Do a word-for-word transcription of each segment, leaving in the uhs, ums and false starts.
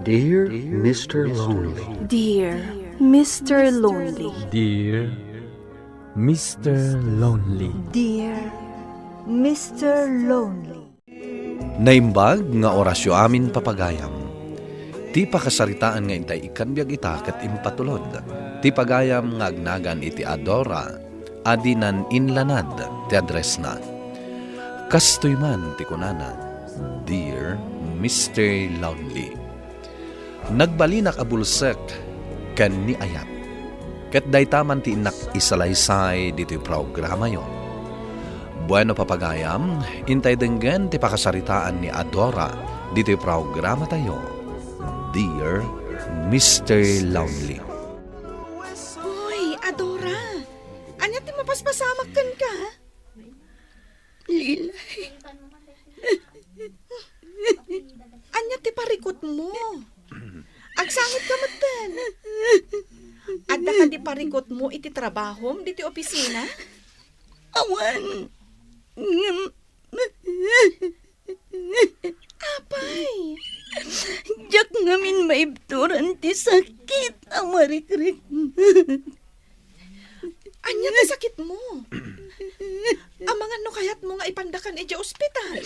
Dear Mister Lonely. Dear Mister Lonely. Dear Mister Lonely. Dear Mister Lonely. Naimbag nga orasyo amin, papagayam. Ti pakasaritaan nga intay ikkan biag ita ket impatulod ti pagayam nga agnagan iti Adora a di nan-inlanad ti addressna. Kastoy man ti kunana, "Dear Mister Lonely." Nagbalinak a bulsek ken ni ayat. Ket dayta man ti innak isalaysay ditoy programayo. Bueno, papagayam, intay denggen ti pakasaritaan ni Adora ditoy programatayo, Dear Mister Lonely. Hoy, Adora! Ania ti mapaspasamak kenka? Lilay. Ania ti parikutmo? Agsangitka metten. Adda kadi parikutmo iti trabahom ditoy opisina? Awan. Ngem, apay? Diak ngamin maibturan ti sakit a marikriknak. Ania ti sakitmo? Amangan no kayatmo nga ipandakan idiay ospital.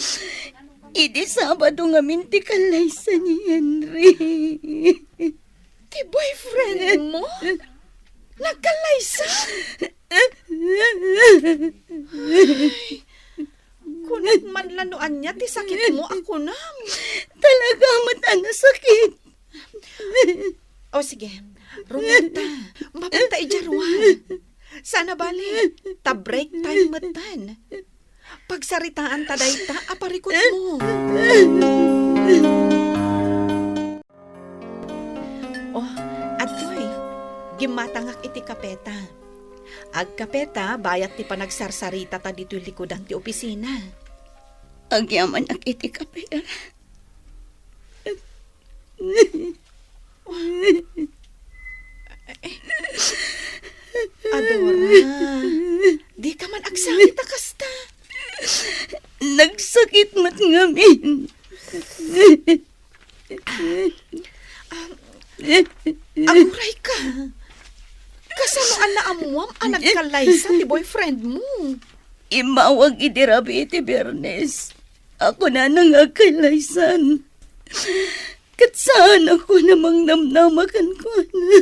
Idi Sabado ngamin ti kallaysa ni Henry. Ti boyfriendmo? Nagkallaysa? Ay, kunak man la no ania ti sakitmo a kunam. Talaga met a nasakit. O sige, rummuarta. Mapanta idiay ruar. Saan a bale, ta break time metten. Pagsaritaanta dayta a parikutmo. Oh, adtoy, gimmatangak iti kapeta. Agkapeta, bayat ti panagsarsaritata ditoy likudan ti opisina. Agyamanak iti kape. Adora, dika man agsangit a kasta. Nagsakit met ngamin. Agurayka. Kasano a naammuam a nagkallaysa ti boyfriendmo? Immawag idi rabii ti Biernes a kunana nga agkallaysan. Ket saan a kuna mangnamnama kenkuana.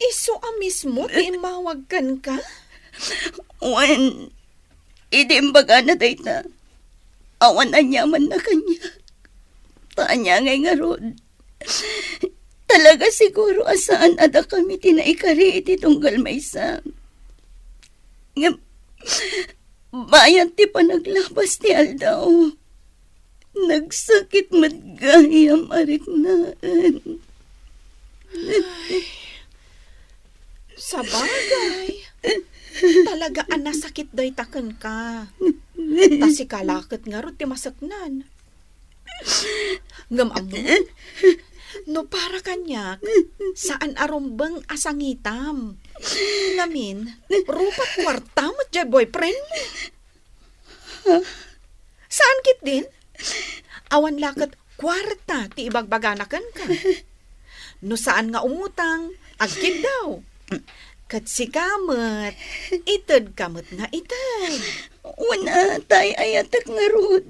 Isu a mismo ti immawag kenka? Wen, idi imbagana dayta, awan aniamanna kaniak. Ta ania ngay ngarud? Talaga siguro a saan a dakami ti naikari iti tunggal maysa. Ngem, bayat ti panaglabas ti aldaw, nagsakit met gayam a riknaen. Ay, sabagay, talaga a nasakit dayta kenka. Ta sika la ket ngarud ti maseknan. Ngem ammo, no para kaniak, saan a rumbeng a sangitam. Ngamin, rupat kuarta met diay boyfriendmo. Saan ketdin? Awan la ket kuarta ti ibagbagana kenka. No saan nga umutang, agkiddaw. Ket sika met, itedka met nga ited. Wen a, ta ay-ayatek ngarud.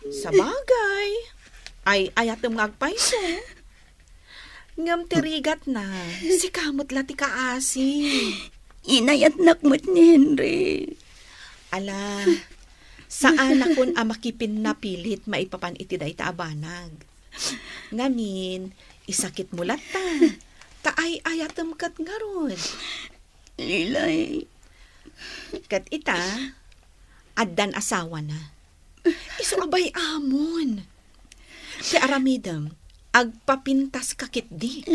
Sabagay, ay-ayatem nga agpayso. Ngem ti rigatna, sika met la ti kaasi. Inayatnak met ni Henry. Ala, saanakon a makipinnapilit maipapan iti dayta a banag. Ngamin, isakitmo latta, ta ay-ayatem ket ngarud. Lilay. Ket ita, addan asawana. Isu a bay-amon. Ti aramidem, agpapintaska ketdi.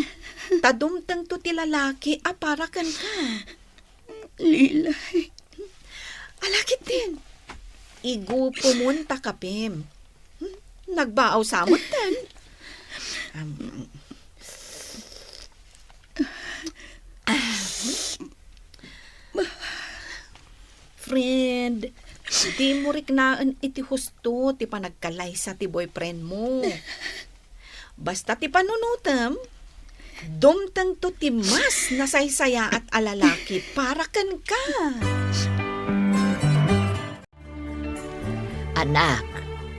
Ta dumtengto ti lalaki a para kenka. Lilay. Ala ketdin, igupemon ta kapem. Hmm, nagbaaw sa metten. Am, Friend, dimo riknaen iti husto ti panagkallaysa ti boyfriendmo. Basta ti panunotem, dumtengto ti mas nasaysayaat a lalaki para kenka. Anak,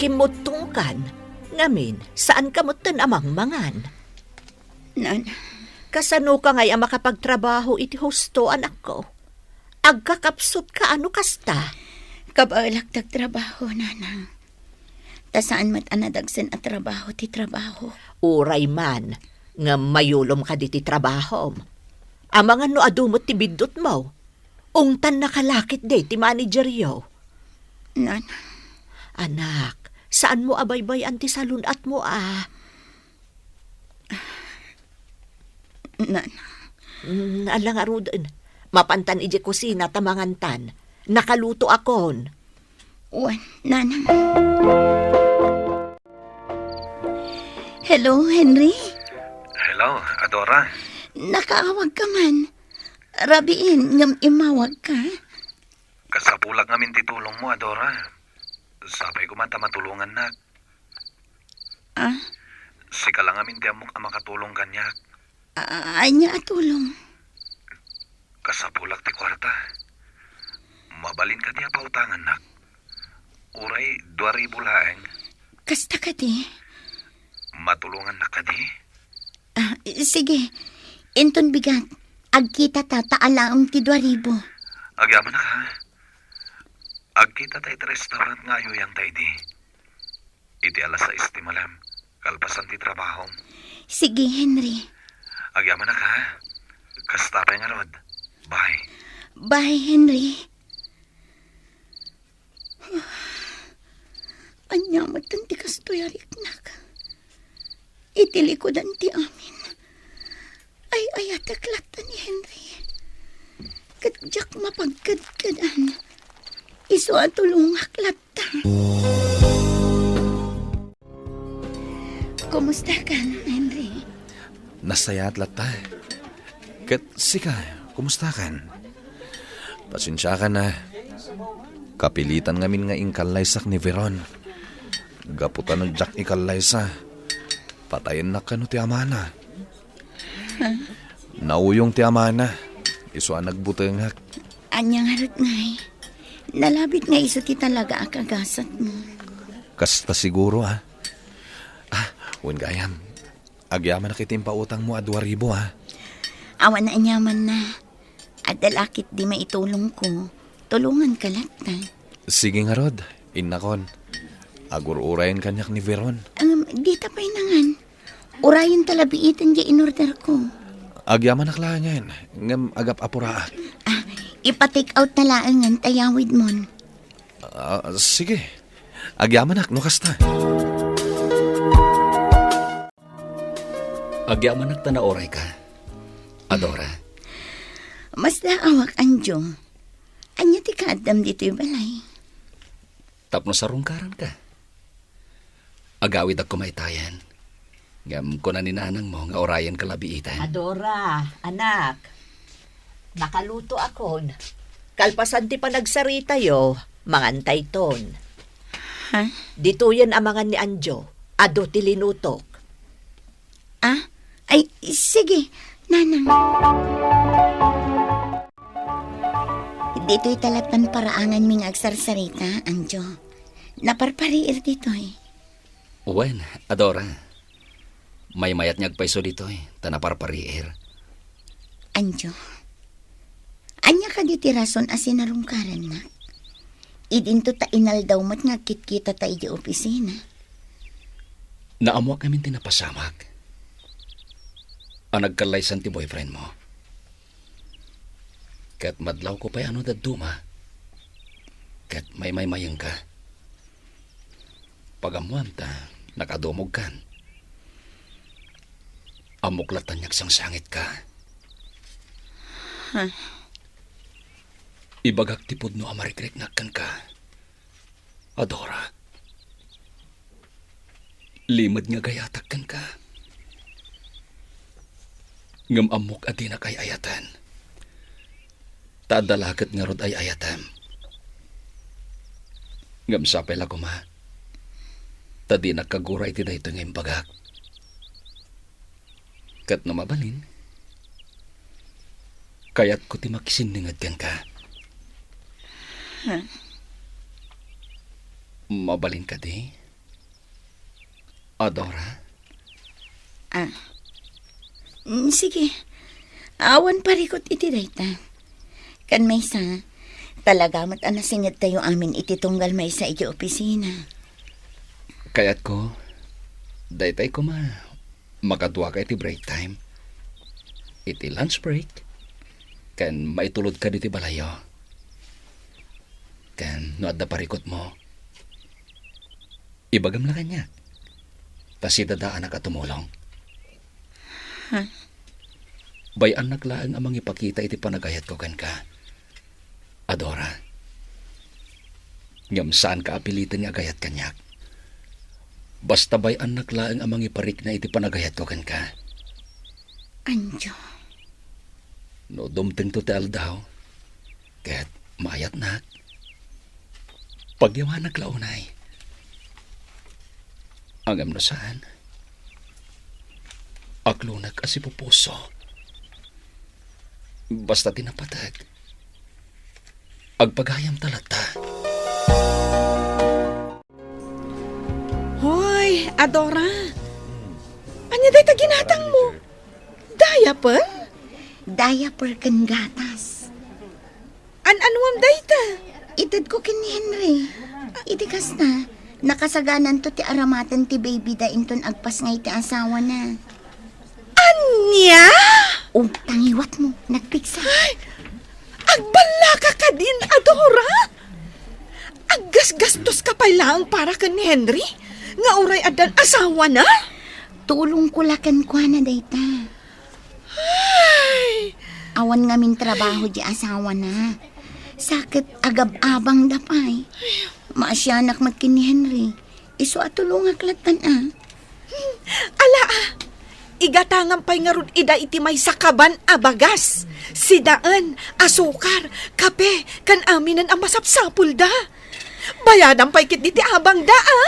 kimmutongkan. Ngamin, saanka metten a mangmangan. Nana. Kasanoka ngay a makapagtrabaho iti husto, anakko? Agkakapsutka a no kasta? Kabaelak ti agtrabaho, Nanang. Ta saan met a nadagsen a trabaho ti trabaho. Uray man, ngem mayulom kadi ti trabahom. Amangan no adu met ti biddutmo. Ungtan nakalakit di ti manageryo. Nanang. Anak, saanmo a baybay-an ti salun-atmo a? Nanang. Mm, ala ngaruden. Mapantan iti kusina ta mangantan. Nakalutoakon. Wen, Nanang. Hello, Henry? Hello, Adora. Nakaawagka man. Rabiin, ngem immawagka. Kasapulak ngamin ti tulongmo, Adora. Sapay koma ta matulongannak. Ah? Sika la ngamin ti ammok a makatulong kaniak. A-, ania a tulong? Kasapulak ti kuarta. Mabalin kadi a pautangannak? Uray dua ribu laeng. Kasta kadi? Matulongannak kadi? Ah, sige. Inton bigat, agkitata ta alaem ti dua ribu. Agyamanak, ha? Agkitata iti restaurant nga ayuyangta idi. Iti alas sais ti malem, kalpasan ti trabahom. Sige, Henry. Agyamanak, ha? Kasta pay ngarud. Bye. Bye, Henry. Ania met ti kastoy a riknak? Iti likudan ti amin, ay-ayatek latta ni Henry. Ket diak mapagkedkedan. Isu a tulongak latta. Kumustakan, Henry? Nasayaat latta. Ket sika, kumustakan? Pasensiakan a. Kapilitan ngamin nga inkallaysak ni Veron. Gapu ta no diak ikallaysa, patayennak kano ti amana. Nauyong ti amana, isu a nagbutengak. Ania ngarud ngay? Nalabit nga isu ti talaga a kagasatmo. Kasta siguro, a. Ah, wen gayam. Agyamanak iti impautangmo a dua ribu, a. Awan aniamanna. Adda la ketdi maitulongko. Tulonganka latta. Sige ngarud, innakon. Agur-urayen kaniak ni Veron. Ngem, dita pay nangan. Urayenta la biiten diay inorderko. Agyamanak laengen, ngem agap-apuraak. Ah, ipa-take out na laengen ta yawidmon. Ah, sige. Agyamanak no kasta. Agyamanak ta naurayka, Adora. Masdaawak, Anjo. Ania ti kaaddam ditoy balay? Tapno sarungkaranka. Agawidak koma itayen. Ngem kuna ni nanangmo nga urayenka la biiten. Adora, anak. Nakalutoakon. Kalpasan ti panagsaritayo, mangantayton. Ha? Ditoyen amangan ni Anjo. Adu ti linutok. Ah? Ay, sige, nanang. Ditoy ta lattan paraanganmi nga agsarsarita, Anjo. Naparpariir ditoy. Wen, Adora. Maymayat nga agpayso ditoy, ta naparpariir. Anjo, ania kadi ti rason a sinarungkarannak? Idinto ta inaldaw met nga agkitkitata idiay opisina. Naammoak ngamin ti napasamak a nagkallaysan ti boyfriendmo. Ket madlawko pay a no dadduma, ket maymaymayengka. Pagammoam ta nakadumogkan. Ammok latta nga agsangsangitka. Huh? Ibagak ti pudno a marikriknak kenka, Adora. Limed nga agayatak kenka. Ngem ammok a dinak ay-ayaten. Ta adda la ket ngarud ay-ayatem. Ngem sapay la koma, ta dinak kagura iti daytoy nga imbagak. Ket no mabalin, kayatko ti makisinninged kenka. Ha? Mabalin kadi, Adora? Ah. Mm, sige. Awan parikut iti dayta. Ken maysa, talaga met a nasingedtayo amin iti tunggal maysa iti opisina. Kayatko, daytay koma, makaduaka iti break time. Iti lunch break, ken maitulodka ditoy balayyo. Ken no adda parikutmo, ibagam la kaniak. Ta sidadaanak a tumulong. Ha? Bay-annak laeng a mangipakita iti panagayatko kenka, Adora. Ngem saanka a piliten nga agayat kaniak. Basta bay-annak laeng a mangiparikna iti panagayatko kenka. Anjo. No dumtengto ti aldaw, ket maayatnak, pagyawanak la unay. Ngem no saan, aklonak a sipupuso. Basta ti napateg, agpagayamta latta. Hoy, Adora! Ania dayta ginatangmo? Diaper? Diaper ken gatas. An-anuam dayta? Itedko ken ni Henry. Iti kasta, nakasagananto ti aramaten ti baby da inton agpasngay ti asawana. Ania? O, tangiwatmo, nagpigsa. Ay, agballaka kadin, Adora? Aggasgastoska pay laeng para ken ni Henry, nga uray addan asawana? Tulongko la kenkuana dayta. Ay! Awan ngamin trabaho di asawana. Sa ket agab-abangda pay. Maasianak met ken ni Henry. Isu a tulongak lattan a. Ala, a. Igatangam pay ngarud ida iti maysa kaban a bagas, sidaen, asukar, kape, ken aminen a masapsapulda. Bayadam pay ketdi ti abangda, a?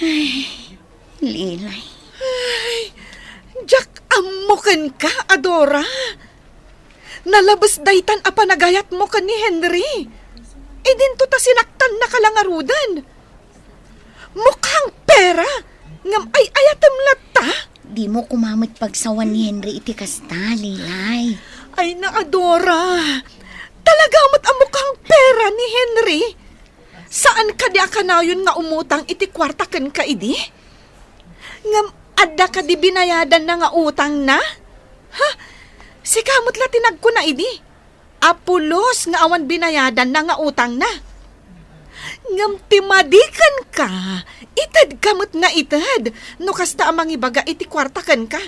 Ay, Lilay. Ay, diak ammo kenka, Adora. Nalabes daytan a panagayatmo ken ni Henry. Idinto ta sinaktannaka la ngaruden. Mukhang pera, ngem ay-ayatem latta? Dimo koma met pagsawan ni Henry iti kasta, Lilay. Ay, na, Adora. Talaga met a mukhang pera ni Henry. Saan kadi a kanayon nga umutang iti kuarta kenka idi? Ngem adda kadi binayadanna nga utangna? Ha? Sika met la ti nagkuna idi a pulos nga awan binayadanna nga utangna. Ngem ti madi kenka, itedka met nga ited no kasta a mangibaga iti kuarta kenka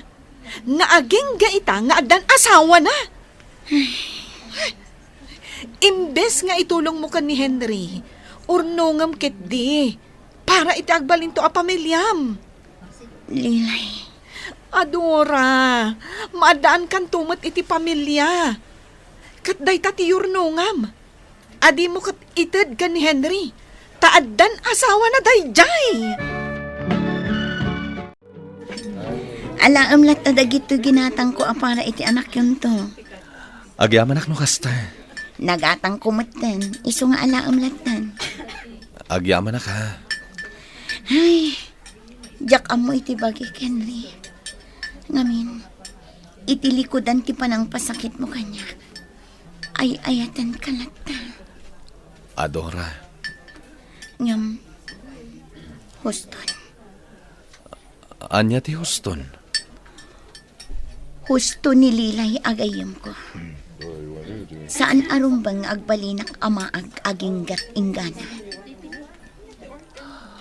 nga agingga ita nga addan asawana. Imbes nga itulongmo ken ni Henry, urnongem ketdi para iti agbalinto a pamiliam. Lilay. Adora, maaddaankanto met iti pamilia. Ket dayta ti yurnongam. Adimo ket ited ken ni Henry, ta addan asawana daydiay. Alaem latta dagitoy ginatangko a para iti anakyonto. Agyamanak no kasta. Nagatangko metten, isu nga alaem lattan. Agyamanak, ha? Ay, diak ammo iti bagik, Henry. Ngamin, iti likudan ti panangpasakitmo kaniak, ay-ayatenka latta. Adora. Ngem, huston. Ania ti huston? Husto ni Lilay a gayyemko. Saan a rumbeng nga agbalinak a maag aginggat inggana.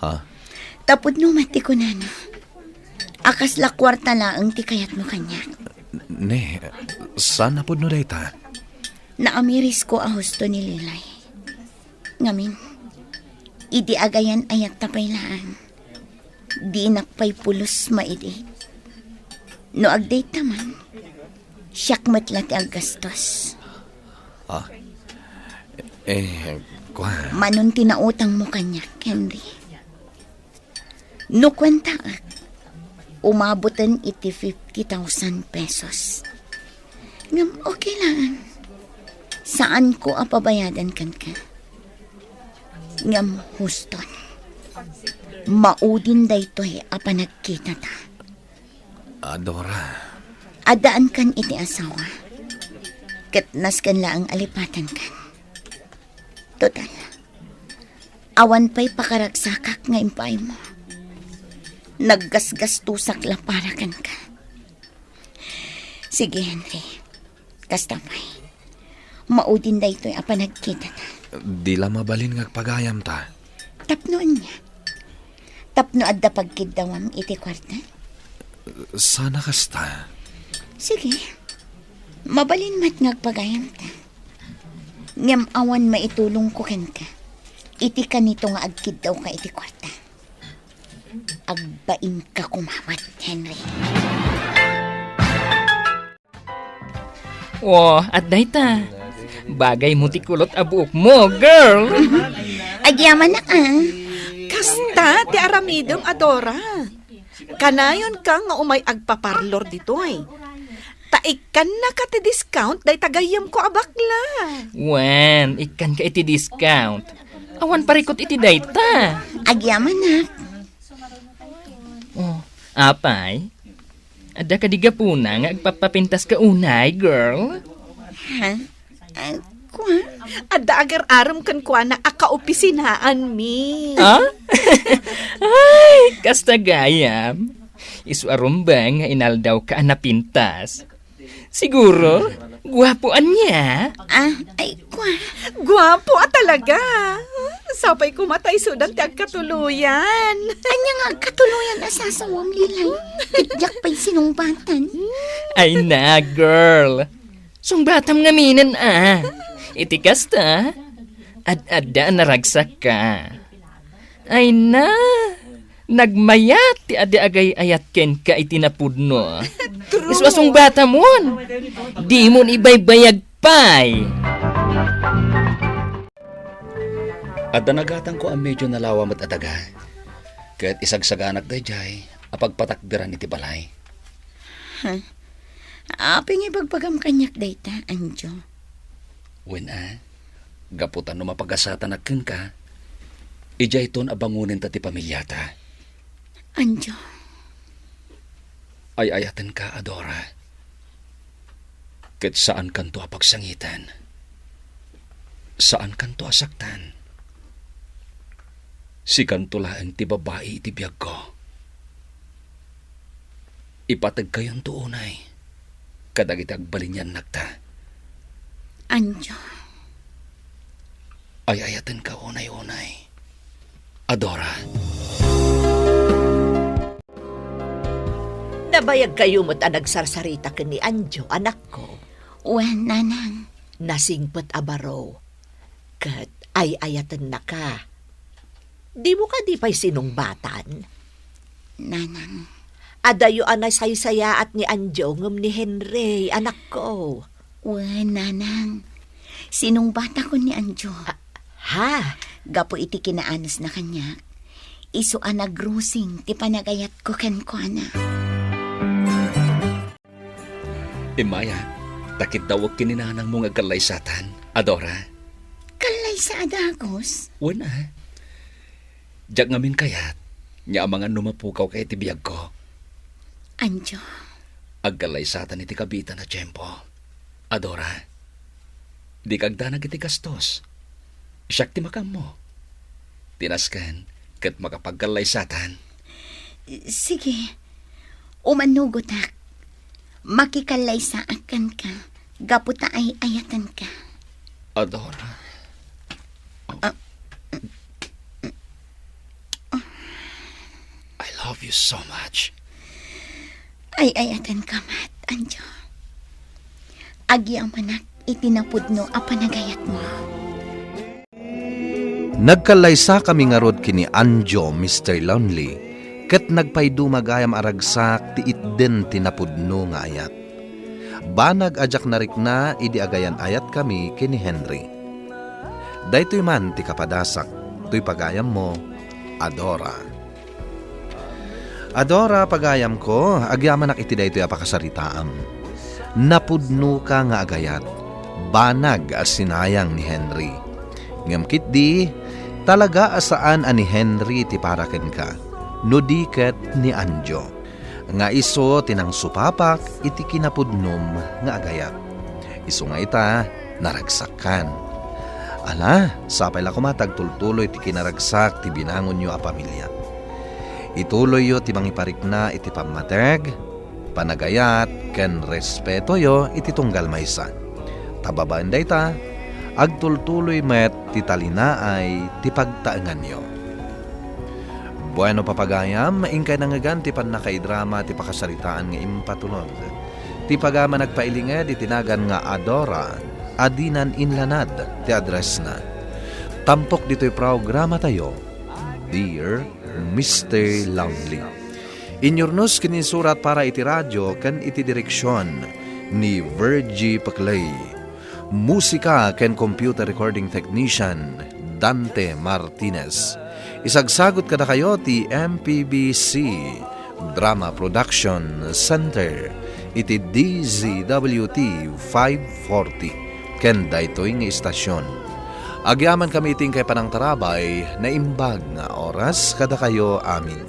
Ha? Ta pudno met ti kunana a kasla kuarta laeng ti kayatmo kaniak. Ne, saan a pudno dayta? Naamirisko a husto ni Lilay. Ngamin, idi agayan-ayatta pay laeng, dinak pay pulos maidi. No agdayta man, siak met la ti aggastos. Ah, eh, kua. Manon ti nautangmo kaniak, Henry. No kuentaek, Umaboten iti fifty thousand pesos. Ngem okay lang. Saanko a pabayadan kenka. Ngem huston. Maudin daytoy a panagkitata. Adora. Addaankan iti asawa. Ket nasken laeng a lipatankan. Total, awan pay pakaragsakak nga impaaymo. Naggasgastosak la para kenka. Sige, Henry. Kasta pay. Maudin daytoy a panagkitata. Di la mabalin nga agpagayamta. Tapno ania? Tapno adda pagkiddawam iti kuarta? Sana kasta. Sige. Mabalin met nga agpagayamta. Ngem awan maitulongko kenka iti kanito nga agkiddawka iti kuarta. Agbainka koma met, Henry. Oh, adda ita. Bagay mo ti kulot a buok mo, girl. Agyamanak, ah. Kasta ti aramidem, Adora. Kanayon ka nga umay agpaparlor ditoy. Ta ikkannaka ti discount dayta gayyemko a bakla. Wen, ikkanka iti discount. Awan parikut iti dayta. Agyamanak. Oh, apay? Adda kadi gapuna nga agpapapintaska unay, girl? Ha? Ah, kua? Adda agar-arem kenkuana a kaopisinaanmi. Ah? Ay, kasta gayam. Isu a rumbeng nga inaldawka a napintas. Siguro, guapo ania? Ah, ay, kua? Guapo a talaga. Sapay koma ta isudan ti agkatuloyan. Ania nga agkatuloyan a sasawam, Lilay? Ket diak pay sinungbatan. Ay na, girl. Sungbatam ngaminen, ah. Iti kasta, ad-adda a naragsakka. Ay na, nagmayat ti adi agay-ayat kenka iti napudno. True. Isu a sungbatamon. Dimon ibaybayag pay. Adda nagatangko a medio nalawa met a daga, ket isagsaganak daydiay a pagpatakderan iti balay. Ha? Apay nga ibagbagam kaniak dayta, Anjo? Wen a, gapu ta no mapagasatanak kenka, idiayton a bangonenta ti pamiliata. Anjo. Ay-ayatenka, Adora. Ket saankanto a pagsangiten. Saankanto a saktan. Sikanto laeng ti babai iti biagko. Ipategkayonto unay kadagiti agbalin yannakta. Anjo. Ay-ayatenka unay-unay, Adora. Nabayagkayo met a nagsarsarita ken ni Anjo, anakko. Wen, nanang. Nasingpet a baro, ket ay-ayatennaka. Dimo kadi pay sinungbatan? Nanang. Adayo a nasaysayaat ni Anjo ngem ni Henry, anakko. Wen, nanang. Sinungbatakon ni Anjo. Ah, ha? Gapu iti kinaanosna kaniak, isu a nagrusing ti panagayatko kenkuana. Immay a, ta kiddawek ken ni nanangmo nga agkallaysatan, Adora. Kallaysa a dagus? Wen a. Diak ngamin kayat nga amangan no mapukawka iti biagko. Anjo. Agkallaysatan iti kabiitan a tiempo. Adora, dika agdanag iti gastos. Siak ti makaammo. Ti nasken ket makapagkallaysatan. Sige. Umanugotak. Makikallaysaak kenka gapu ta ay-ayatenka. Adora. Ah. I love you so much. Ay-ayatenka met, Anjo. Agyamanak iti napudno a panagayatmo. Nagkallaysakami ngarud ken ni Anjo, Mister Lonely, ket nagpayduma gayam a ragsak ti itden ti napudno nga ayat. Banag a diak narikna idi agayan-ayatkami ken ni Henry. Daytoy man ti kapadasak, toy pagayammo, Adora. Adora, pagayamko, agyamanak iti daytoy a pakasaritaam. Napudnoka nga agayat, banag a sinayang ni Henry. Ngem ketdi, talaga a saan a ni Henry ti para kenka, no di ket ni Anjo, nga isu ti nangsupapak iti kinapudnom nga agayat. Isu nga ita, naragsakkan. Ala, sapay la koma ta agtultuloy ti kinaragsak ti binangonyo a pamilia. Ituloyyo ti mangiparikna iti pammateg, panagayat, ken respetoyo iti tunggal maysa. Ta babaen dayta, agtultuloy met ti talinaay ti pagtaenganyo. Bueno, papagayam, inkay nangngegan ti pannakaidrama ti pakasaritaan nga impatulod. Ti pagayam a nagpailinged iti nagan nga Adora, a dinan inlanad ti addressna. Tampok ditoy programatayo, Dear Mister Lonely. Inyurnos ken insurat para iti radio ken iti direksion ni Virgie Paclay. Musika ken computer recording technician, Dante Martinez. Isagsagot kadakayo ti M P B C Drama Production Center iti D Z W T five forty ken daytoy nga istasyon. Agyamankami iti inkay panangtarabay, naimbag nga oras kadakayo amin.